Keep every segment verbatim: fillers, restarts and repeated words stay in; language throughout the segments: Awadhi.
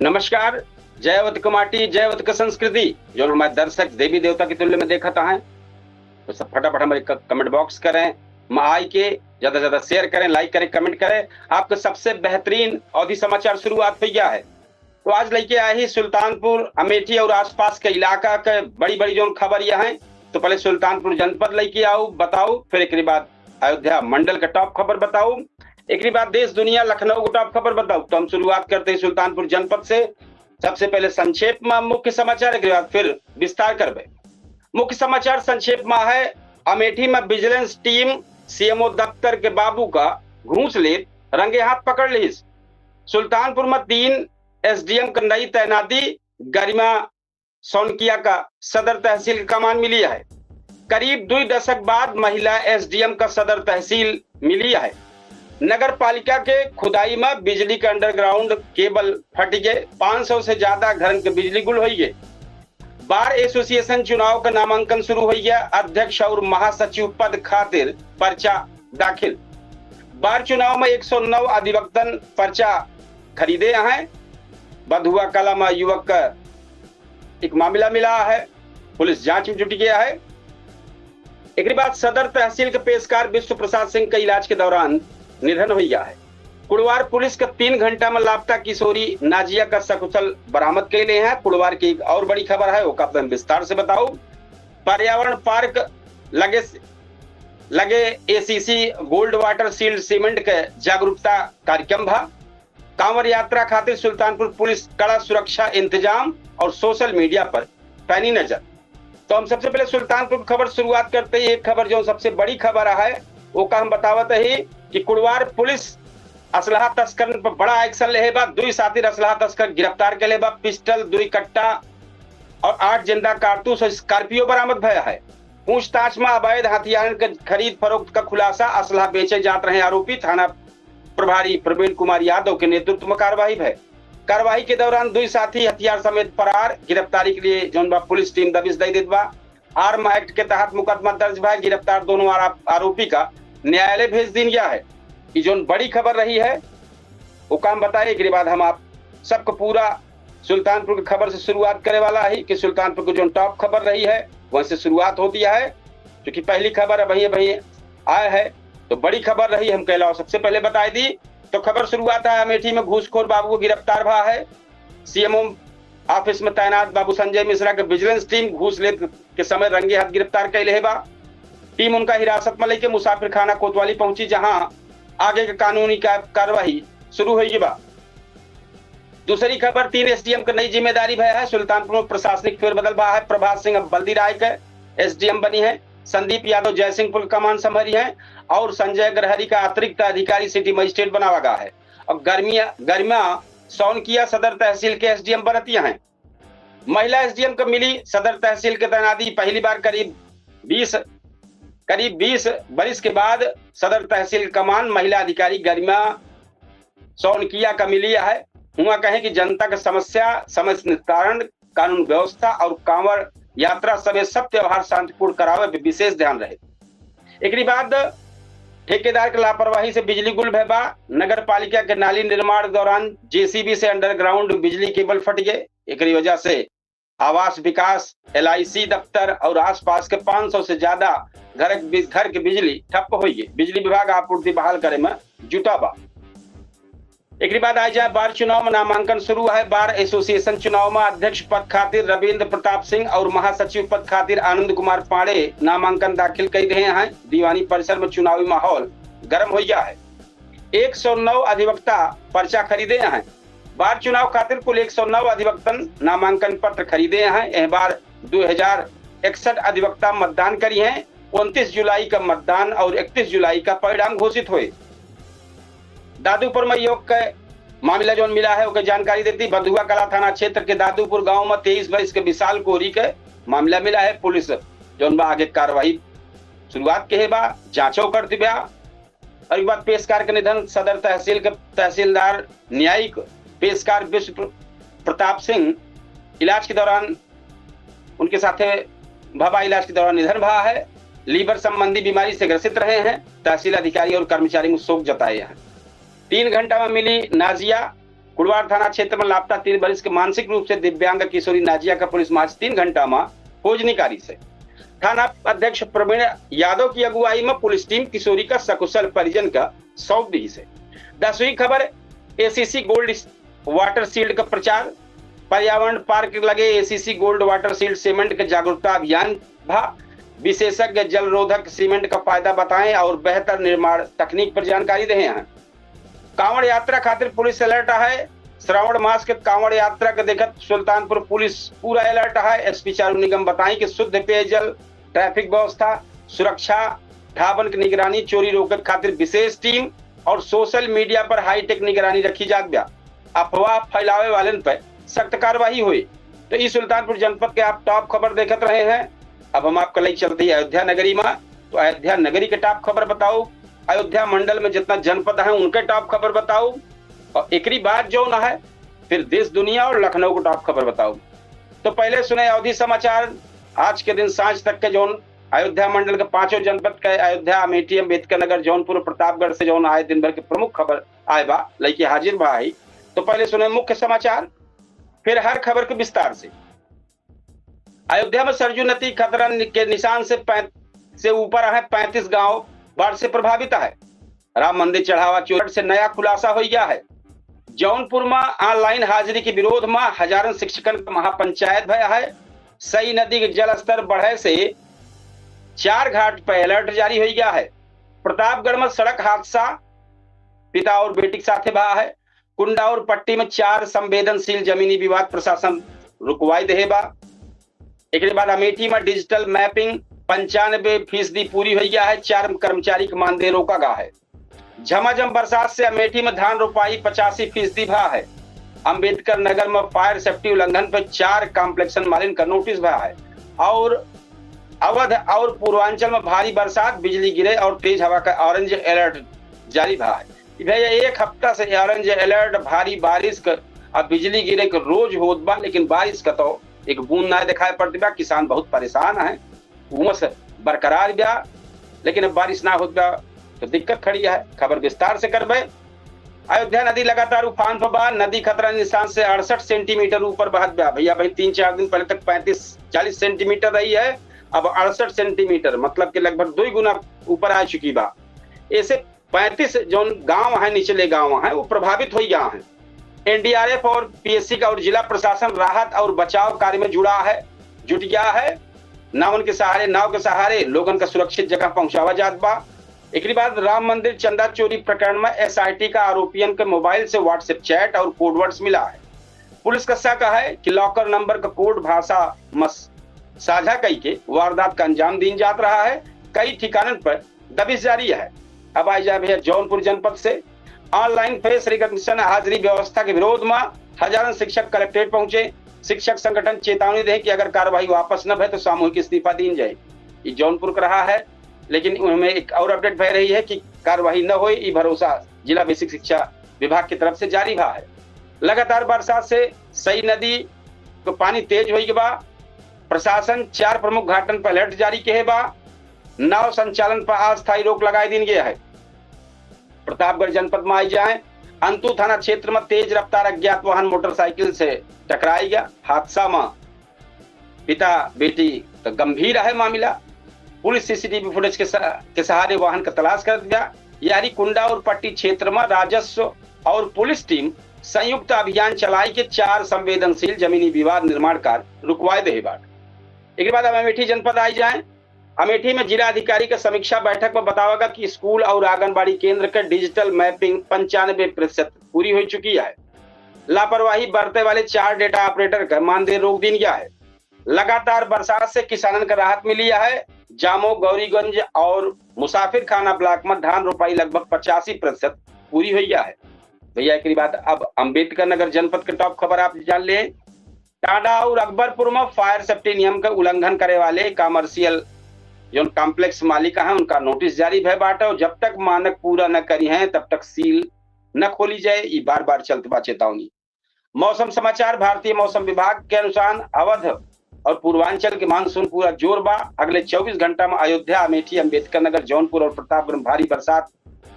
नमस्कार, जय वत क माटी, जय वत क संस्कृति, जौन हमारे दर्शक देवी देवता के तुल्य में देखत हैं, तो सब फटाफट हमारे क-, comment box करें, मा आई के ज्यादा से ज्यादा share करें, like करें, comment करें। आपके सबसे बेहतरीन अवधी समाचार शुरुआत हो गया है। तो आज लेके आए ही सुल्तानपुर अमेठी और आसपास के इलाका के बड़ी बड़ी जौन खबर यह है। तो पहले सुल्तानपुर जनपद लेके आओ, बताओ, फिर एक बाद अयोध्या मंडल का top खबर बताओ, एक बाद देश दुनिया लखनऊ का top खबर बताओ। तो हम शुरुआत करते हैं सुल्तानपुर जनपद से। सबसे पहले संक्षेप में मुख्य समाचार, एक बाद फिर विस्तार करबे। मुख्य समाचार संक्षेप में है, अमेठी में vigilance team सीएमओ दफ्तर के बाबू का घूस लेत रंगे हाथ पकड़ लीस। सुल्तानपुर में तीन एसडीएम का नई तैनाती, गरिमा सौनकिया का सदर तहसील का कमान मिली है। करीब दुई दशक बाद महिला एसडीएम का सदर तहसील मिली है। नगर पालिका के खुदाई में बिजली के underground cable फट गए, पाँच सौ से ज्यादा घरन के बिजली गुल होई गए। बार एसोसिएशन चुनाव का नामांकन शुरू होई गया, अध्यक्ष और महासचिव पद खातिर पर्चा दाखिल। बार चुनाव में एक सौ नौ अधिवक्तन पर्चा खरीदे हैं। बधुआ कला में युवक का एक मामला मिला है, पुलिस जांच में जुट गया है। एक बाद सदर तहसील के पेशकार विश्व प्रसाद सिंह का इलाज के दौरान निधन हो गया है। कुड़वार पुलिस का तीन घंटा में लापता किशोरी नाजिया का सकुशल बरामद कैले हैं। कुड़वार की एक और बड़ी खबर है, ओका पे हम विस्तार से बताओ। पर्यावरण पार्क लगे, लगे ACC gold water sealed cement के जागरूकता कार्यक्रम भा। कांवर यात्रा खातिर सुल्तानपुर पुलिस कड़ा सुरक्षा इंतजाम और सोशल मीडिया पर पैनी नजर। तो हम सबसे पहले सुल्तानपुर की खबर शुरुआत करते ही एक खबर जो सबसे बड़ी खबर है, ओका हम बतावत ही कि कुड़वार पुलिस असलहा तस्करन पर बड़ा एक्शन लेहे बा। दुई साथी असलहा तस्कर गिरफ्तार कैले बा। पिस्टल, दुई कट्टा और आठ जिंदा कारतूस और स्कॉर्पियो बरामद भया है। पूछताछ में अवैध हथियारन के खरीद फरोख्त का खुलासा, असलहा बेचे जात रहे आरोपी, थाना प्रभारी प्रवीण कुमार यादव के नेतृत्व में कार्रवाई भय। कार्रवाई के दौरान दुई साथी हथियार समेत फरार, गिरफ्तारी के लिए जौन बा पुलिस टीम दबिश दे देत बा। आर्म एक्ट के तहत मुकदमा दर्ज भय, गिरफ्तार दोनों आरा-, आरोपी का न्यायालय भेज दीन गया है। ई जौन बड़ी खबर रही है, वो काम बताए, एकरे बाद हम आप सबको पूरा सुल्तानपुर की खबर से शुरुआत करे वाला है कि सुल्तानपुर की जौन top खबर रही है, वहीं से शुरुआत होती है, क्योंकि पहली खबर अबहीं, अबहीं आए है, तो बड़ी खबर रही, हम कहलाओ सबसे पहले बताए दी। तो खबर शुरुआत है, अमेठी में घूसखोर बाबू को गिरफ्तार भा है। सीएमओ ऑफिस में तैनात बाबू संजय मिश्रा के विजिलेंस टीम घूस लेत के समय रंगे हाथ गिरफ्तार कैले है बा। टीम उनका हिरासत में लेके मुसाफिर खाना कोतवाली पहुंची, जहां आगे के कानूनी का-, कार्रवाई शुरू होई बा। दूसरी खबर, तीन एसडीएम के नई जिम्मेदारी भय है। सुल्तानपुर में प्रशासनिक फेरबदल भा है। प्रभात सिंह अब बल्दी राय के एसडीएम बनी है। संदीप यादव जयसिंहपुर कमान संभाली है और संजय गरहरी का अतिरिक्त अधिकारी सिटी मजिस्ट्रेट बनावा गया है। और गर्मिया, गरिमा सौनकिया सदर तहसील के एसडीएम बनतिया हैं। महिला एसडीएम को मिली सदर तहसील के तैनाती। पहली बार करीब बीस, करीब बीस बरिस के बाद सदर तहसील कमान महिला अधिकारी गरिमा सौनकिया का मिली है। हुआ कहें कि जनता के समस्या, समस्या निस्तारण, कानून व्यवस्था और कांवड़ यात्रा समेत सब त्योहार शांतिपूर्ण करावे पे विशेष ध्यान रहे। एकरी बाद ठेकेदार के लापरवाही से बिजली गुल भय बा। नगर पालिका के नाली निर्माण दौरान जेसीबी से अंडरग्राउंड बिजली केबल फट गए। एकरी वजह से आवास विकास, एलआईसी दफ्तर और आसपास के पाँच सौ से ज्यादा घर के बि-, घर के बिजली ठप्प होई गई। बिजली विभाग आपूर्ति बहाल करे में जुटा बा। एकरी बाद आ जाए बार चुनाव में नामांकन शुरू है। बार एसोसिएशन चुनाव में अध्यक्ष पद खातिर रविंद्र प्रताप सिंह और महासचिव पद खातिर आनंद कुमार पांडे नामांकन दाखिल कर रहे हैं। दीवानी परिसर में चुनावी माहौल गर्म हो गया है। एक सौ नौ अधिवक्ता पर्चा खरीदे हैं। बार चुनाव खातिर कुल एक सौ नौ अधिवक्तन नामांकन पत्र खरीदे हैं। यह बार दो हजार इकसठ अधिवक्ता मतदान करी हैं। उनतीस जुलाई का मतदान और इकतीस जुलाई का परिणाम घोषित हुए। दादूपुर में योग के मामला जौन मिला है, ओके जानकारी देती। बधुआ कला थाना क्षेत्र के दादूपुर गांव में तेईस बरिस के विशाल कोरी के मामला मिला है। पुलिस जौन बा आगे कार्रवाई शुरुआत के है बा, जांचो करती बा। और एक बात, पेशकार के निधन, सदर तहसील के तहसीलदार न्यायिक पेशकार विश्व प्र-, प्रताप सिंह इलाज के दौरान उनके साथे भवा इलाज के दौरान निधन भा है। लीवर संबंधी बीमारी से ग्रसित रहे हैं। तहसील अधिकारी और कर्मचारी में शोक जताए हैं। तीन घंटा में मिली नाजिया, कुड़वार थाना क्षेत्र में लापता तीन बरिस के मानसिक रूप से दिव्यांग किशोरी नाजिया का पुलिस महज तीन घंटा में खोज निकारिस है। थाना अध्यक्ष प्रवीण यादव की अगुवाई में पुलिस टीम किशोरी का सकुशल परिजन का सौंप दिहिस है। दसवीं खबर, एसीसी गोल्ड वाटर शील्ड का प्रचार। पर्यावरण पार्क लगे ACC gold water shield cement के जागरूकता अभियान भा विशेषज्ञ जल रोधक सीमेंट का फायदा बताएं और बेहतर निर्माण तकनीक पर जानकारी देहे हैं। कांवड़ यात्रा खातिर पुलिस अलर्ट है। श्रावण मास के कांवड़ यात्रा के देखत सुल्तानपुर पुलिस पूरा अलर्ट है। एसपी चारू निगम बताई कि शुद्ध पेयजल, ट्रैफिक व्यवस्था, सुरक्षा, ढाबन की निगरानी, चोरी रोके खातिर विशेष टीम और सोशल मीडिया पर हाईटेक निगरानी रखी जात बा। अफवाह फैलावे वालन पर सख्त कार्रवाई होई। तो ई सुल्तानपुर जनपद के आप टॉप खबर देखत रहे हैं। अब हम आपका लई चलते ही अयोध्या नगरी में। तो अयोध्या नगरी के टॉप खबर बताओ, अयोध्या मंडल में जितना जनपद है उनके टॉप खबर बताओ, और एकरी बाद जौन है फिर देश दुनिया और लखनऊ को टॉप खबर बताओ। तो पहले सुने अवधी समाचार। आज के दिन सांझ तक के जौन अयोध्या मंडल के पांचों जनपद के अयोध्या, अमेठी, अम्बेडकर नगर, जौनपुर, प्रतापगढ़ से जौन आए दिन भर के प्रमुख खबर आए बा, लइके हाजिर बा ही। तो पहले सुने मुख्य समाचार, फिर हर खबर के विस्तार से। अयोध्या में सरजू नदी खतरा नि-, के निशान से पैं-, से ऊपर है, पैंतीस गांव बाढ़ से प्रभावित है। राम मंदिर चढ़ावा चोरी से नया खुलासा हो गया है। जौनपुर में ऑनलाइन हाजिरी के विरोध में हजारन शिक्षकन का महापंचायत भया है। सई नदी के जलस्तर बढ़े से चार घाट पर अलर्ट जारी हो गया है। प्रतापगढ़ में सड़क हादसा पिता और बेटी के साथे भा है। कुंडा और पट्टी में चार संवेदनशील जमीनी विवाद प्रशासन रुकवाई देहे बा। एकरे बाद अमेठी में डिजिटल मैपिंग पंचानबे फीसदी पूरी हो गया है। चार कर्मचारी के मानदेय रोका गया है। झमाझम बरसात से अमेठी में धान रोपाई पचासी फीसदी भा है। अम्बेडकर नगर में फायर सेफ्टी उल्लंघन पर चार कॉम्प्लेक्सन मालिन का नोटिस भा है। और अवध और पूर्वांचल में भारी बरसात, बिजली गिरे और तेज हवा का ऑरेंज अलर्ट जारी भा है। ई भैया, एक हफ्ता से ऑरेंज अलर्ट, भारी बारिश क, अब बिजली गिरे के रोज होत बा, लेकिन बारिश का तो एक बूंद ना दिखाई पड़ती बा। किसान बहुत परेशान है, उमस बरकरार बा, लेकिन अब बारिश ना होत बा तो दिक्कत खड़ी है। खबर विस्तार से करबे। अयोध्या नदी लगातार उफान पर बा। नदी खतरा निशान से अड़सठ सेंटीमीटर ऊपर बहत बा। भैया भाई, तीन चार दिन पहले तक पैंतीस चालीस सेंटीमीटर रही है, अब अड़सठ सेंटीमीटर, मतलब कि लगभग दो ही गुना ऊपर आ चुकी बा। ऐसे पैंतीस जौन गांव हैं, निचले गांव हैं, वो प्रभावित हो गया है। एनडीआरएफ और पीएससी का और जिला प्रशासन राहत और बचाव कार्य में जुड़ा है, जुट गया है। नावन के सहारे, नाव के सहारे लोगन का सुरक्षित जगह पहुंचावा जात बा। एकरी बाद राम मंदिर चंदा चोरी प्रकरण में एसआईटी का आरोपियन के मोबाइल से WhatsApp चैट और कोड वर्ड्स मिला है। पुलिस का शक है कि लॉकर नंबर का कोड भाषा मस-, साझा कई के वारदात का अंजाम दीन जात रहा है। कई ठिकानन पर दबिश जारी है। अब आई जाए भैया जौनपुर जनपद से। ऑनलाइन फेस रिकग्निशन हाजिरी व्यवस्था के विरोध में हजारन शिक्षक कलेक्ट्रेट पहुंचे। शिक्षक संगठन चेतावनी दे कि अगर कार्रवाई वापस न भय तो सामूहिक इस्तीफा दीन जाए। ये जौनपुर का रहा है, लेकिन उनमें एक और अपडेट भय रही है कि कार्रवाई न होए, ये भरोसा जिला बेसिक शिक्षा विभाग की तरफ से जारी भा है। लगातार बरसात से सई नदी को पानी तेज होई के बा। प्रशासन चार प्रमुख घाटन पर अलर्ट जारी के बा। नाव संचालन पर अस्थायी रोक लगाई दीन गया है। प्रतापगढ़ जनपद में आई जाए, अंतू थाना क्षेत्र में तेज रफ्तार अज्ञात वाहन मोटरसाइकिल से टकराई गया। हादसा में पिता बेटी का गंभीर है मामला। पुलिस सीसीटीवी फुटेज के स-, के सहारे वाहन का तलाश करत बा। यारी कुंडा और पट्टी क्षेत्र में राजस्व और पुलिस टीम संयुक्त अभियान चलाई के चार संवेदनशील जमीनी विवाद निर्माण कार्य रुकवाए देहे बाट। एक बाद अब अमेठी जनपद आई जाए। अमेठी में जिला अधिकारी का समीक्षा बैठक में बतावा गया कि स्कूल और आंगनबाड़ी केंद्र का डिजिटल मैपिंग पंचानबे प्रतिशत पूरी हो चुकी है। लापरवाही बरते वाले चार डेटा ऑपरेटर का मानदेय रोक दीन गया है। लगातार बरसात से किसानन का राहत मिली है। जामो, गौरीगंज और मुसाफिर खाना ब्लॉक में धान रोपाई लगभग पचासी प्रतिशत पूरी हो गया है। भैया, एकरी बाद अब अम्बेडकर नगर जनपद के टॉप खबर आप जान ले। टांडा और अकबरपुर में फायर सेफ्टी नियम के उल्लंघन करे वाले कमर्शियल जौन कॉम्प्लेक्स मालिक हैं, उनका नोटिस जारी भय बाटे और जब तक मानक पूरा न करी हैं, तब तक सील न खोली जाए। ई बार बार चलत बा चेतावनी। मौसम समाचार। भारतीय मौसम विभाग के अनुसार अवध और पूर्वांचल के मानसून पूरा जोर बा। अगले चउबीस घंटा में अयोध्या, अमेठी, अम्बेडकर नगर, जौनपुर और प्रतापगढ़ में भारी बरसात,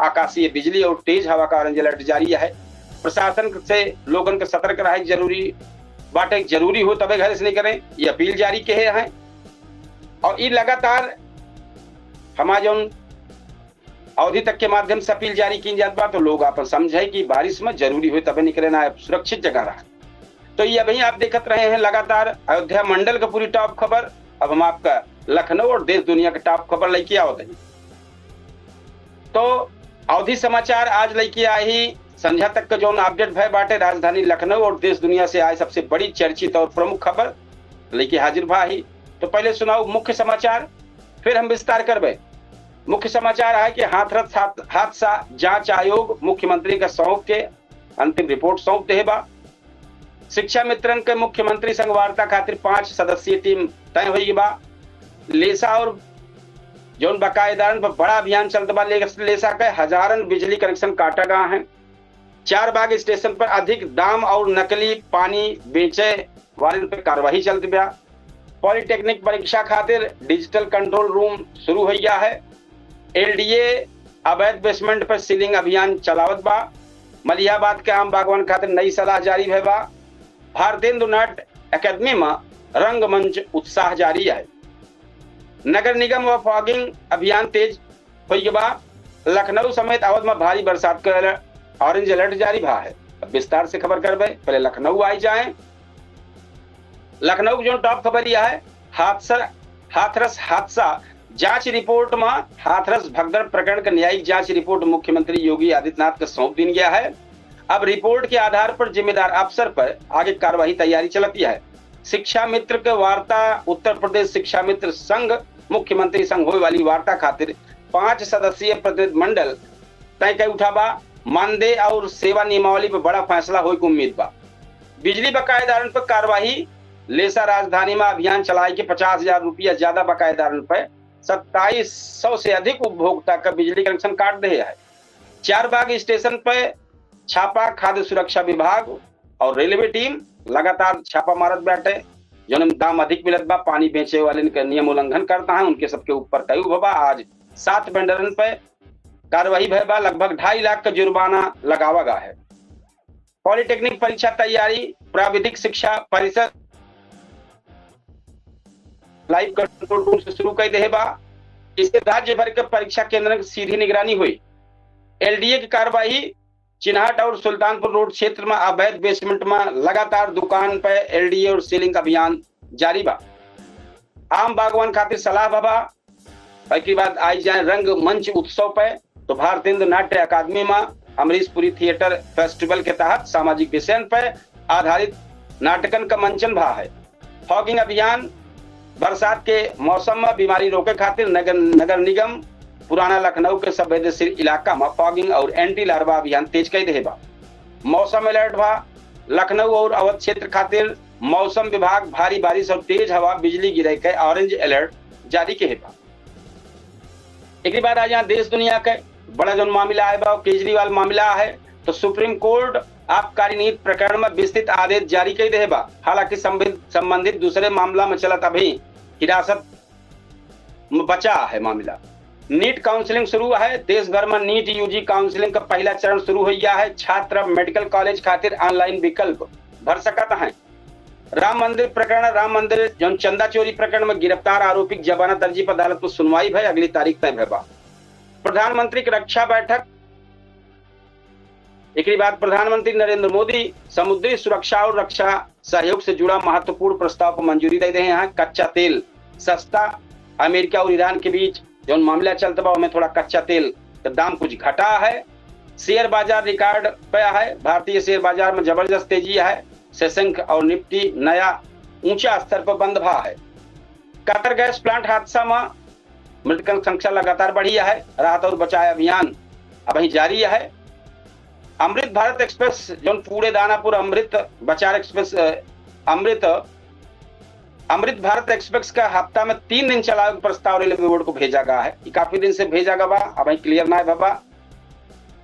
आकाशीय बिजली और तेज हवा का ऑरेंज अलर्ट जारी है। प्रशासन से लोगन के सतर्क रहे जरूरी बाटे, जरूरी हो तबे घर से निकलें, ये अपील जारी किहे हैं। और ई लगातार हमार जौन अवधि तक के माध्यम से अपील जारी की जात बा, तो लोग आपन समझे कि बारिश में जरूरी हो तबे निकले, ना सुरक्षित जगह रहे। तो ये अभी आप देखत रहे हैं लगातार अयोध्या मंडल का पूरी टॉप खबर। अब हम आपका लखनऊ और देश दुनिया के टॉप खबर लेके आवत हैं। तो अवधी समाचार आज लेके आए ही संझा तक का जौन अपडेट भय बाटे राजधानी लखनऊ और देश दुनिया से आए सबसे बड़ी चर्चित और प्रमुख खबर लेके हाजिर भा ही। तो पहले सुनाओ मुख्य समाचार, फिर हम विस्तार करबे। मुख्य समाचार है कि हाथरस हाद-, हादसा जांच आयोग मुख्यमंत्री का सौंप के अंतिम रिपोर्ट सौंप देहे बा। शिक्षा मित्रन के मुख्यमंत्री संग वार्ता खातिर पांच सदस्यीय टीम तय होई बा। लेसा और जौन बकायेदारन पर बड़ा अभियान चलत बा, ले-, लेसा के हजारन बिजली कनेक्शन काटा गा है। चार बाग स्टेशन पर अधिक दाम और नकली पानी बेचे वालन पे कार्रवाई चलत बा। पॉलिटेक्निक परीक्षा खातिर डिजिटल कंट्रोल रूम शुरू हो गया है। एलडीए अवैध बेसमेंट पर सीलिंग अभियान चलावत बा। मलिहाबाद के आम बागवान खातिर नई सलाह जारी भय बा। भारतेंदु नाट्य अकादमी में रंगमंच उत्साह जारी है। नगर निगम व फॉगिंग अभियान तेज होई के बा। लखनऊ समेत अवध में भारी बरसात के अलर्ट, ऑरेंज अलर्ट जारी भा है। अब विस्तार से खबर करबे, पहले लखनऊ आई जाए। लखनऊ की जो टॉप खबर यह है, हादसा, हाथरस हादसा जांच रिपोर्ट में हाथरस भगदड़ प्रकरण का न्यायिक जांच रिपोर्ट मुख्यमंत्री योगी आदित्यनाथ को सौंप दीन गया है। अब रिपोर्ट के आधार पर जिम्मेदार अफसर पर आगे कार्रवाई तैयारी चलती है। शिक्षा मित्र के वार्ता, उत्तर प्रदेश शिक्षा मित्र संघ मुख्यमंत्री संग होए वाली वार्ता खातिर पांच सदस्यीय प्रतिनिधि मंडल तय कई उठा बा। मानदेय और सेवा नियमावली पर बड़ा फैसला होए के उम्मीद बा। बिजली बकायेदारन पर कार्रवाई, लेसा राजधानी में अभियान चलाए के पचास हजार रुपया ज्यादा बकायेदारन पर सत्ताईस सौ से अधिक उपभोक्ता का बिजली कनेक्शन काट दे है। चार बाग स्टेशन पर छापा, खाद्य सुरक्षा विभाग और रेलवे टीम लगातार छापा मारत बाटे, जौन में दाम अधिक मिलत बा, पानी बेचे वाले के नियम उल्लंघन करता है, उनके सबके ऊपर कई भवा। आज सात वेंडरन पे कार्रवाई भय बा, लगभग ढाई लाख का जुर्माना लगावा गा है। पॉलिटेक्निक परीक्षा तैयारी, प्राविधिक शिक्षा परिषद लाइव कंट्रोल रूम से शुरू कर दे बा। इससे राज्य भर के परीक्षा केंद्रन की सीधी निगरानी हुई। एलडीए की कार्रवाई, चिन्हट और सुल्तानपुर रोड क्षेत्र में अवैध बेसमेंट में लगातार दुकान पे एलडीए और सीलिंग अभियान जारी बा। आम बागवान खातिर सलाह बाबा। एक बाद आई जाए रंग मंच उत्सव पे, तो भारतेंद्र नाट्य अकादमी में अमरीशपुरी थिएटर फेस्टिवल के तहत सामाजिक विषयन पे आधारित नाटकन का मंचन भा है। फॉगिंग अभियान, बरसात के मौसम में बीमारी रोके खातिर नगर, नगर निगम पुराना लखनऊ के संवेदनशील इलाका में फॉगिंग और एंटी लार्वा अभियान तेज कर दे बा। मौसम अलर्ट भा, लखनऊ और अवध क्षेत्र खातिर मौसम विभाग भारी बारिश और तेज हवा बिजली गिरे के ऑरेंज अलर्ट जारी के बा। एक बाद आज यहाँ देश दुनिया के बड़ा जौन मामला आए बा, केजरीवाल मामला है, तो सुप्रीम कोर्ट आबकारी नीति प्रकरण में विस्तृत आदेश जारी कर दे बा। हालांकि संबंधित, संबंधित दूसरे मामला में चलत अभी हिरासत में बचा है मामला। नीट काउंसलिंग शुरू है, देश भर में नीट यूजी काउंसलिंग का पहला चरण शुरू हो गया है। छात्र अब मेडिकल कॉलेज खातिर ऑनलाइन विकल्प भर सकत हैं। राम मंदिर प्रकरण, राम मंदिर जौन चंदा चोरी प्रकरण में गिरफ्तार आरोपी की जमानत अर्जी पर अदालत में सुनवाई भय, अगली तारीख तय भय बा। प्रधानमंत्री की रक्षा बैठक, एकरी बाद प्रधानमंत्री नरेंद्र मोदी समुद्री सुरक्षा और रक्षा सहयोग से जुड़ा महत्वपूर्ण प्रस्ताव पर मंजूरी दे रहे हैं। कच्चा तेल सस्ता, अमेरिका और ईरान के बीच जौन मामला चलत बा, ओमे थोड़ा कच्चा तेल का दाम कुछ घटा है। शेयर बाजार रिकॉर्ड पे है, भारतीय शेयर बाजार में जबरदस्त तेजी है। सेसेंक और निफ्टी नया ऊंचा स्तर पर बंद भा है। कतर गैस प्लांट हादसा में मृतकन संख्या लगातार बढ़ी है। राहत और बचाव अभियान अबहीं जारी है। अमृत भारत एक्सप्रेस जौन पुणे दानापुर अमृत बचार एक्सप्रेस, अ, अमृत, अमृत भारत एक्सप्रेस का हफ्ता में तीन दिन चलावे के प्रस्ताव रेलवे बोर्ड को भेजा गया है। ये काफी दिन से भेजा गया बा, अबहीं क्लियर ना है बाबा।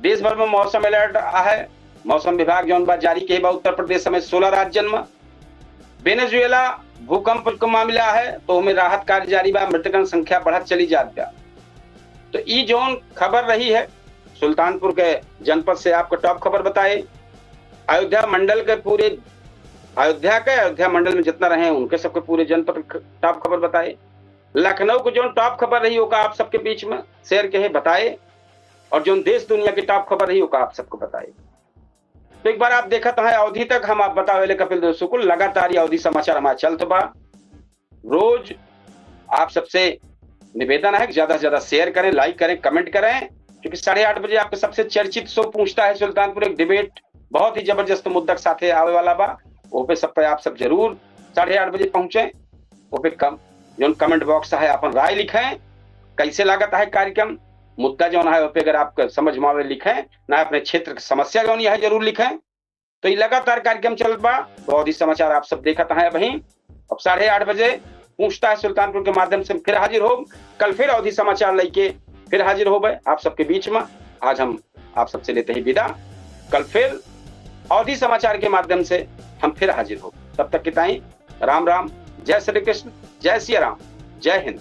देश भर में मौसम अलर्ट है। मौसम विभाग जौन बा जारी के बा उत्तर प्रदेश समेत सोलह राज्यन में। वेनेजुएला भूकंप का मामला है, तो ओमे राहत कार्य जारी बा, मृतकन संख्या बढ़त चली जात बा। तो ई जौन खबर रही है सुल्तानपुर के जनपद से, आपको टॉप खबर बताए। अयोध्या मंडल के पूरे, अयोध्या के, अयोध्या मंडल में जितना रहे उनके सबके पूरे जनपद ख-, टॉप खबर बताए। लखनऊ के जौन टॉप खबर रही ओका आप सबके बीच में शेयर के है बताए, और जौन देश दुनिया की टॉप खबर रही ओका आप सबको बताए। तो एक बार आप देखत हैं अवधी तक हम आप बतावे ले कपिल देव शुक्ल, लगातार ये अवधी समाचार हमारा चलत बा। रोज आप सबसे निवेदन है कि ज्यादा से ज्यादा शेयर करें, लाइक करें, कमेंट करें, क्योंकि साढ़े आठ बजे आपका सबसे चर्चित शो पूछता है सुल्तानपुर, एक डिबेट, बहुत ही जबरदस्त मुद्दा के साथे आवे वाला बा। वो पे सब पे आप सब जरूर साढ़े आठ बजे पहुंचे। वो पे कम जौन कमेंट बॉक्स है अपन राय लिखें, कैसे लागत है कार्यक्रम, मुद्दा जौन है वो पे अगर आपके समझ में आवे लिखें, ना अपने क्षेत्र की समस्या जौन यह है जरूर लिखें। तो ये लगातार कार्यक्रम चलत बा, तो अवधी समाचार आप सब देखत हैं अभी। अब साढ़े आठ बजे पूछता है सुल्तानपुर के माध्यम से हम फिर हाजिर होब। कल फिर अवधी समाचार लेके फिर हाजिर होबे आप सबके बीच में। आज हम आप सबसे लेते ही विदा। कल फिर अवधी समाचार के माध्यम से हम फिर हाजिर होब। तब तक की ताई राम राम, जय श्री कृष्ण, जय सिया राम, जय हिंद।